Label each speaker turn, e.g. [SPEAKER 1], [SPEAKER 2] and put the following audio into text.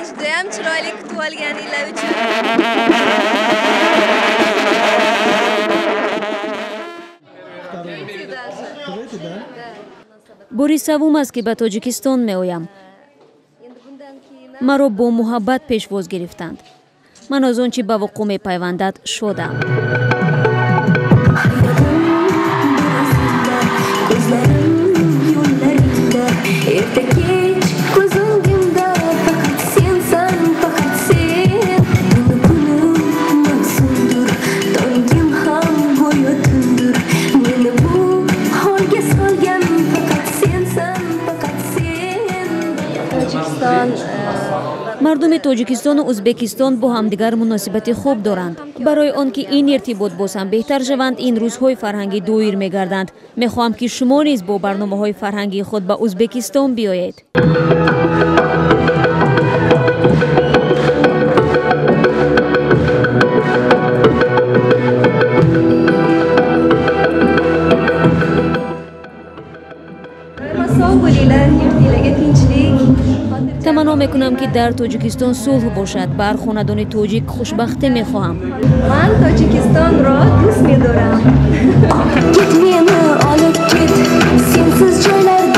[SPEAKER 1] Judayam chiroyli kutib olganinglar uchun.
[SPEAKER 2] Бори саввум аст, ки ба Тоҷикистон меоям. Маро бо муҳаббат пешвоз гирифтанд. Ман аз он чӣ ба вуқӯъ мепайвандад, шодам.
[SPEAKER 3] Erta kech ko'z o'ngimda faqat sensan, faqat sen. Meni kunim mavsumdir, tongim ham go'yo tundir. Meni bu holga solgan faqat sensan, faqat sen.
[SPEAKER 1] Tojikiston
[SPEAKER 2] Мардуми Тоҷикистону Ӯзбекистон бо ҳамдигар муносибати хуб доранд. Барои он ки ин иртибот боз ҳам беҳтар шаванд, ин рӯзҳои фарҳангӣ доир мегарданд. Мехоҳам, ки шумо низ бо барномаҳои фарҳангии худ ба Ӯзбекистон биёед.
[SPEAKER 1] Sog' bo'linglar, yurtinglarga tinchlik.
[SPEAKER 2] Таманно мекунам, ки дар Тоҷикистон сулҳ бошад. Ба ҳар хонадони тоҷик хушбахтӣ мехоҳам.
[SPEAKER 1] Ман Tojikistonро дӯст медорам.
[SPEAKER 3] Ket, meni olib ket, sensiz joylar.